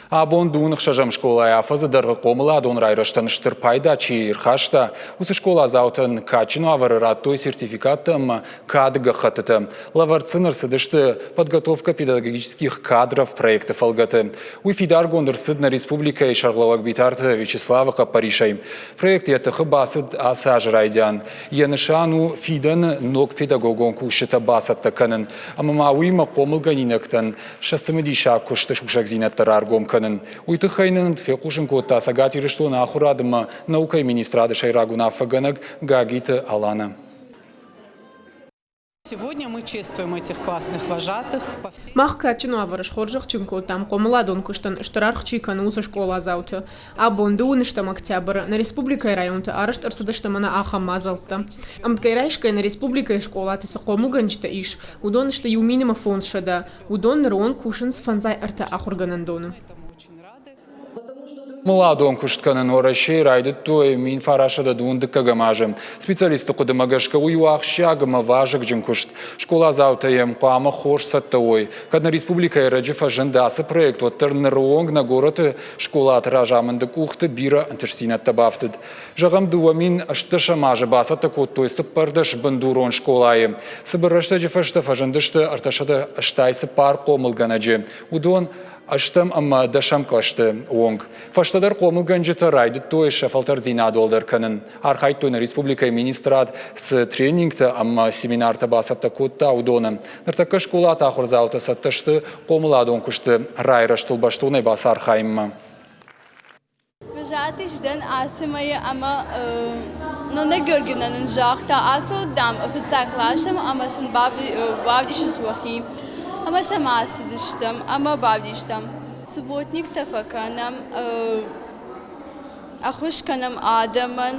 Абон дыууын ӕхсӕзӕм скъолайы афӕдзы дӕргъы хъомыладон райрӕзтӕн стыр пайда чи рхаста, уыцы скъоладзаутӕн кадджын уавӕры радтой сертификаттӕ ӕмӕ кады гӕххӕттытӕ. Лӕвӕрд сын ӕрцыдысты «Подготовка педагогических кадров» проекты фӕлгӕты. Уый фидаргонд ӕрцыд нӕ республикӕйы сӕргълӕууӕг Битарты Вячеславы хъӕппӕрисӕй. Проект йӕ тыхы бацыд ацы азы райдиан. Йӕ нысан у фидӕны ног педагогон кусджытӕ бацӕттӕ кӕнын ӕмӕ ма уыимӕ хъомылгӕнинӕгтӕн сӕ цымыдисаг куысты сусӕгдзинӕдтӕ раргом кӕнын. Уый тыххӕй нын фехъусын кодта Цӕгат Ирыстоны ахуырад ӕмӕ наукӕйы министрады сӕйраг уынаффӕгӕнӕг Гагиты Аланӕ. Сегодня мы чествуем этих классных вожатых. Мах кадджын уавӕры схорзӕхджын кодтам хъомыладон куыстӕн стыр аргъ чи кӕны, уыцы скъоладзауты. Абон дыууыныстӕм октябры нӕ республикӕйы районты арӕзт ӕрцыдысты мӕнӕ ахӕм мадзӕлттӕ. Ӕмткӕй райсгӕ нӕ республикӕйы скъолаты цы хъомылгӕнджытӕ ис, уыдон сты 1500, уыдон ныры онг кусынц 53 ахуыргӕнӕндоны. Мыладон куыст кӕнын Уӕрӕсейы райдыдтой 1912 азы. Специалистты хъуыдымӕ гӕсгӕ уый у ахсджиаг ӕмӕ вазыгджын куыст. Скъоладзаутӕ йӕм хъуамӕ хорз цӕттӕ уой. Кӕд нӕ республикӕйы ӕрӕджы фӕзынд ацы проект, уӕддӕр ныры онг нӕ горӕты скъолаты разамынды къухты бирӕ ӕнтыстдзинӕдтӕ бафтыд. Зӕгъӕм, 2018 азы бацӕттӕ кодтой 14 бындурон скъолайы. Цыбыр рӕстӕджы фӕстӕ фӕзындысты 384 хъомылгӕнӕджы. Уыдон ӕстӕм ӕмӕ дӕсӕм кълӕсты онг. Фӕстӕдӕр хъомылгӕнджытӕ райдыдтой сӕ фӕлтӕрдзинад уӕлдӕр кӕнын. Архайдтой нӕ республикӕйы министрад цы тренингтӕ ӕмӕ семинартӕ бацӕттӕ кодта, уыдоны. Ныртӕккӕ скъолаты ахуырдзаутӕ цӕттӕ сты хъомыладон куысты райрӕзтыл бӕстонӕй бацархайынмӕ. Вожатый сдӕн ацы мӕйы ӕмӕ Нонна Георгиевна нын загъта, ацӕут, дам, фыццаг къласӕм ӕмӕ сын бавдисынц уӕхи. Ӕмӕ сӕм ацыдыстӕм ӕмӕ бавдистам. Субботниктӕ фӕкӕнӕм, ӕххуыс кӕнӕм адӕмӕн.